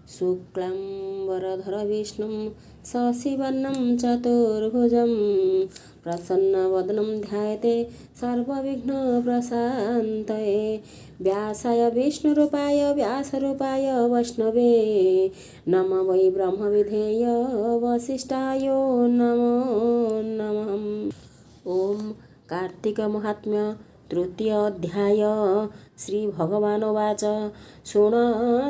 ଶୁକ୍ଳାମ୍ବରଧର ବିଷ୍ଣୁं ଶଶିବର୍ଣ୍ଣं ଚତୁର୍ଭୁଜं ପ୍ରସନ୍ନବଦनं ଧ୍ୟାୟତେ ସର୍ବବିଘ୍ନପ୍ରଶାନ୍ତये। ବ୍ୟାସାୟ ବିଷ୍ଣୁରୂପାୟ ବ୍ୟାସରୂପାୟ ବୈଷ୍ଣବେ ନମ ବୈ ବ୍ରହ୍ମବିଧେୟ ବଶିଷ୍ଠାୟ ନମୋ ନମଃ। ଓମ୍ କାର୍ତ୍ତିକ ମହାତ୍ମ୍ୟ ତୃତୀୟ ଅଧ୍ୟାୟ। ଶ୍ରୀ ଭଗବାନ ବାଚ, ଶୁଣ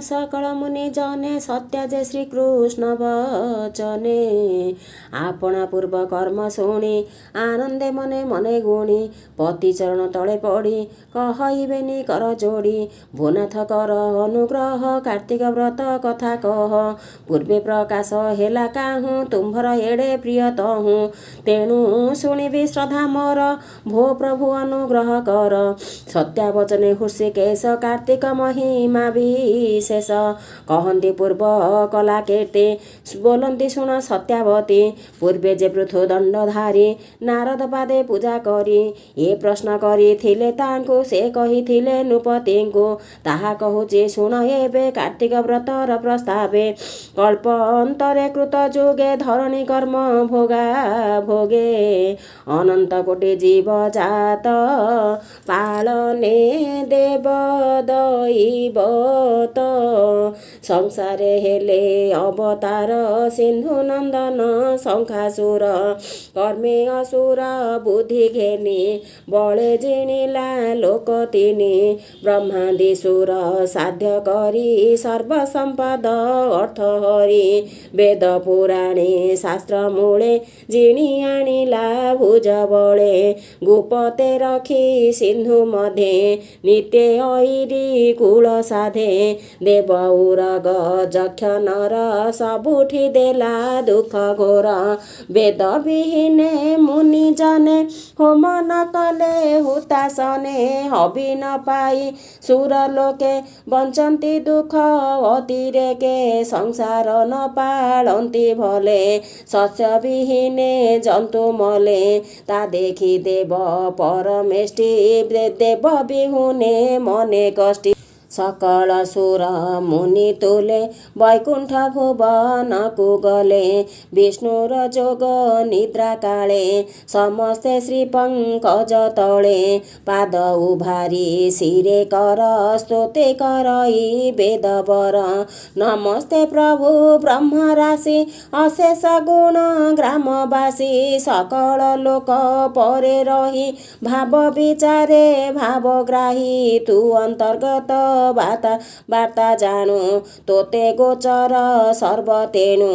ସକଳ ମୁନି ଜନେ, ସତ୍ୟ ଯେ ଶ୍ରୀକୃଷ୍ଣ ବଚନେ। ଆପଣା ପୂର୍ବ କର୍ମ ଶୁଣି ଆନନ୍ଦେ ମନେ ମନେ ଗୁଣି, ପତି ଚରଣ ତଳେ ପଡ଼ି କହଇବେନି କର ଯୋଡ଼ି। ଭୋନାଥ କର ଅନୁଗ୍ରହ, କାର୍ତ୍ତିକ ବ୍ରତ କଥା କହ। ପୂର୍ବେ ପ୍ରକାଶ ହେଲା କାହୁଁ, ତୁମ୍ଭର ଏଡ଼େ ପ୍ରିୟ ତହୁଁ। ତେଣୁ ଶୁଣିବି ଶ୍ରଦ୍ଧା ମୋର, ଭୋ ପ୍ରଭୁ ଅନୁଗ୍ରହ କର। ସତ୍ୟାବଚନେ ହୃଷିକେଶ କାର୍ତ୍ତିକ ମହିମା ବିଶେଷ କହନ୍ତି, ପୂର୍ବ କଲା କୀର୍ତ୍ତି ବୋଲନ୍ତି ଶୁଣ ସତ୍ୟାବତୀ। ପୂର୍ବେ ଯେ ପୃଥୁ ଦଣ୍ଡଧାରୀ ନାରଦ ପାଦେ ପୂଜା କରି ଏ ପ୍ରଶ୍ନ କରିଥିଲେ ତାଙ୍କୁ, ସେ କହିଥିଲେ ନୃପତିଙ୍କୁ। ତାହା କହୁଛି ଶୁଣ ଏବେ, କାର୍ତ୍ତିକ ବ୍ରତର ପ୍ରସ୍ତାବେ। କଳ୍ପ ଅନ୍ତରେ କୃତ ଯୁଗେ ଧରଣୀ କର୍ମ ଭୋଗା ଭୋଗେ, ଅନନ୍ତ କୋଟି ଜୀବ ଜାତ ପାଳନେ ଦେବ ଦୈବତ। ସଂସାରେ ହେଲେ ଅବତାର ସିନ୍ଧୁ ନନ୍ଦନ ଶଙ୍ଖାସୁର, କର୍ମେ ଅସୁର ବୁଦ୍ଧି ଘେନି ବଳେ ଜିଣିଲା ଲୋକ ତିନି। ବ୍ରହ୍ମାଦି ସୁର ସାଧ୍ୟ କରି ସର୍ବସମ୍ପଦ ଅର୍ଥ ହରି, ବେଦ ପୁରାଣେ ଶାସ୍ତ୍ର ମୂଳେ ଜିଣି ଆଣିଲା ଭୁଜ ବଳେ। ଗୁପତେ ରଖି ସିନ୍ଧୁ ମଧ୍ୟେ ନିତ୍ୟେ ଐରି କୂଳ ସାଧେ, ଦେବ ଉରଗ ଯକ୍ଷ ନର ସବୁଠି ଦେଲା ଦୁଃଖ ଘୋର। ବେଦ ବିହୀନେ ମୁନି ଜନେ ହୋମ ନ କଲେ ହୁତାଶନେ, ହବି ନ ପାଇ ସୁର ଲୋକେ ବଞ୍ଚନ୍ତି ଦୁଃଖ ଅତିରେକେ। ସଂସାର ନ ପାଳନ୍ତି ଭଲେ, ଶସ୍ୟ ବିହୀନେ ଜନ୍ତୁ ମଲେ, ତା ଦେଖି ଦେବ ପରମେଷ୍ଟି ଦେବ ବିହୁନେ ମନେ କଷ୍ଟି। ସକଳ ସୁର ମୁନି ତୁଲେ ବୈକୁଣ୍ଠ ଭୁବନକୁ ଗଲେ, ବିଷ୍ଣୁର ଯୋଗ ନିଦ୍ରା କାଳେ ସମସ୍ତେ ଶ୍ରୀ ପଙ୍କଜ ତଳେ। ପାଦ ଉଭାରି ଶିରେ କର ସ୍ତୁତି କରଇ ବେଦବର, ନମସ୍ତେ ପ୍ରଭୁ ବ୍ରହ୍ମରାଶି ଅଶେଷ ଗୁଣ ଗ୍ରାମବାସୀ। ସକଳ ଲୋକ ପରେ ରହି ଭାବ ବିଚାରେ ଭାବଗ୍ରାହୀ, ତୁ ଅନ୍ତର୍ଗତ ବାର୍ତ୍ତା ଜାଣୁ ତୋତେ ଗୋଚର ସର୍ବ ତେଣୁ।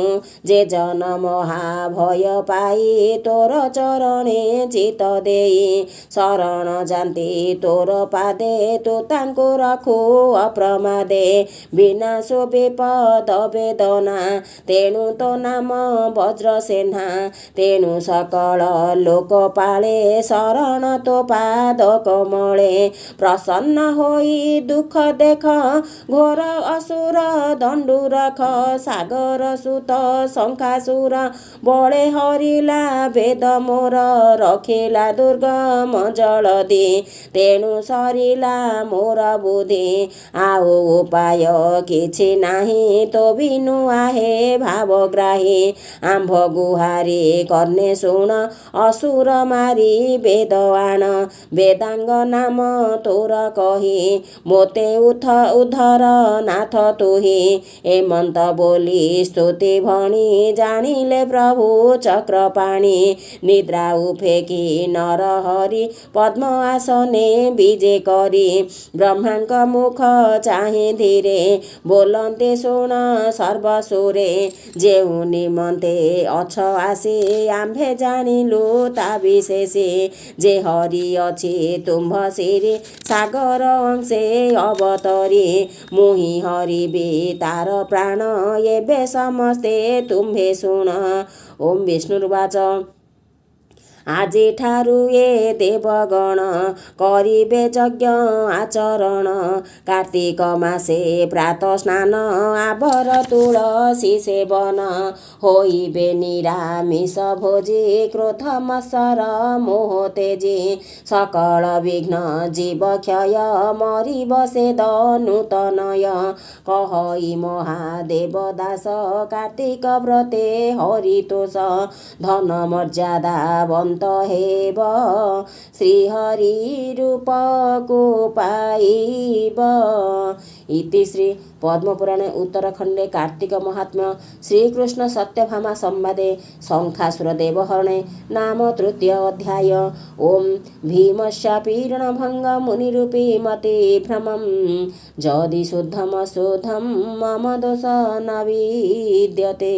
ଯେ ଜନ ମହାଭୟ ପାଇ ତୋର ଚରଣେ ଚିତ୍ତ ଦେଇ, ଶରଣ ଯାନ୍ତି ତୋର ପାଦେ ତୁ ତାଙ୍କୁ ରଖୁ ଅପ୍ରମାଦେ। ବିନାଶୁ ବିପଦ ବେଦନା, ତେଣୁ ତୋ ନାମ ବଜ୍ରସେନା। ତେଣୁ ସକଳ ଲୋକ ପାଳେ ଶରଣ ତୋ ପାଦ କମଳେ। ପ୍ରସନ୍ନ ହୋଇ ଦୁଃଖ ଦେଖ ଘୋର ଅସୁର ଦଣ୍ଡୁ ରଖ, ସାଗର ସୁତ ଶଙ୍ଖାସୁର ବଳେ ହରିଲା ବେଦ ମୋର। ରଖିଲା ଦୁର୍ଗମ ଜଳଧି, ତେଣୁ ସରିଲା ମୋର ବୁଦ୍ଧି। ଆଉ ଉପାୟ କିଛି ନାହିଁ ତୋ ବିନୁ ଆହେ ଭାବଗ୍ରାହୀ। ଆମ୍ଭ ଗୁହାରି କର୍ଣ୍ଣେ ଶୁଣ ଅସୁର ମାରି ବେଦ ଆଣ। ବେଦାଙ୍ଗ ନାମ ତୋର କହି ମୋତେ ଉଦ୍ଧର ନାଥ ତୁହି। ଏମନ୍ତ ବୋଲି ସ୍ତୁତି ଭଣି ଜାଣିଲେ ପ୍ରଭୁ ଚକ୍ରପାଣି। ନିଦ୍ରା ଉଫେକି ନରହରି ପଦ୍ମ ଆସନେ ବିଜେ କରି, ବ୍ରହ୍ମାଙ୍କ ମୁଖ ଚାହିଁ ଧୀରେ ବୋଲନ୍ତି ଶୁଣ ସର୍ବସୁରେ। ଯେଉଁ ନିମନ୍ତେ ଅଛ ଆସି ଆମ୍ଭେ ଜାଣିଲୁ ତା ବିଶେଷେ, ଯେ ହରି ଅଛି ତୁମ୍ଭ ଶିରେ ସାଗର ଅଂଶେ ଅବତରି। ମୁହିଁ ହରିବି ତାର ପ୍ରାଣ ଏବେ ସମସ୍ତେ ତୁମ୍ଭେ ଶୁଣ। ଓମ୍ ବିଷ୍ଣୁର୍ବାଚ, ଆଜିଠାରୁ ଏ ଦେବଗଣ କରିବେ ଯଜ୍ଞ ଆଚରଣ। କାର୍ତ୍ତିକ ମାସେ ପ୍ରାତ ସ୍ନାନ, ଆବର ତୁଳସୀ ସେବନ, ହୋଇବେ ନିରାମିଷ ଭୋଜି, କ୍ରୋଧ ମତ୍ସର ମୋହ ତେଜି। ସକଳ ବିଘ୍ନ ଜୀବ କ୍ଷୟ, ମରିବ ସେ ଦନୁତନୟ। କହଇ ମହାଦେବ ଦାସ, କାର୍ତ୍ତିକ ବ୍ରତେ ହରିତୋଷ। ଧନ ମର୍ଯ୍ୟାଦାବନ୍ତ ହେବ, ଶ୍ରୀହରି ରୂପକୁ ପାଇବ। ଇତି ଶ୍ରୀ ପଦ୍ମପୁରାଣେ ଉତ୍ତରାଖଣ୍ଡେ କାର୍ତ୍ତିକ ମହାତ୍ମ୍ୟ ଶ୍ରୀକୃଷ୍ଣ ସତ୍ୟଭାମା ସମ୍ବାଦେ ଶଙ୍ଖାସୁର ଦେବହରଣେ ନାମ ତୃତୀୟ ଅଧ୍ୟାୟ। ଓମ୍ ଭୀମସ୍ୟାପୀରଣ ଭଙ୍ଗ ମୁନିରୂପୀ ମତି ଭ୍ରମಂ, ଯଦି ଶୁଦ୍ଧମ ଶୁଦ୍ଧಂ ମମ ଦୋଷ ନ ବିଦ୍ୟତେ।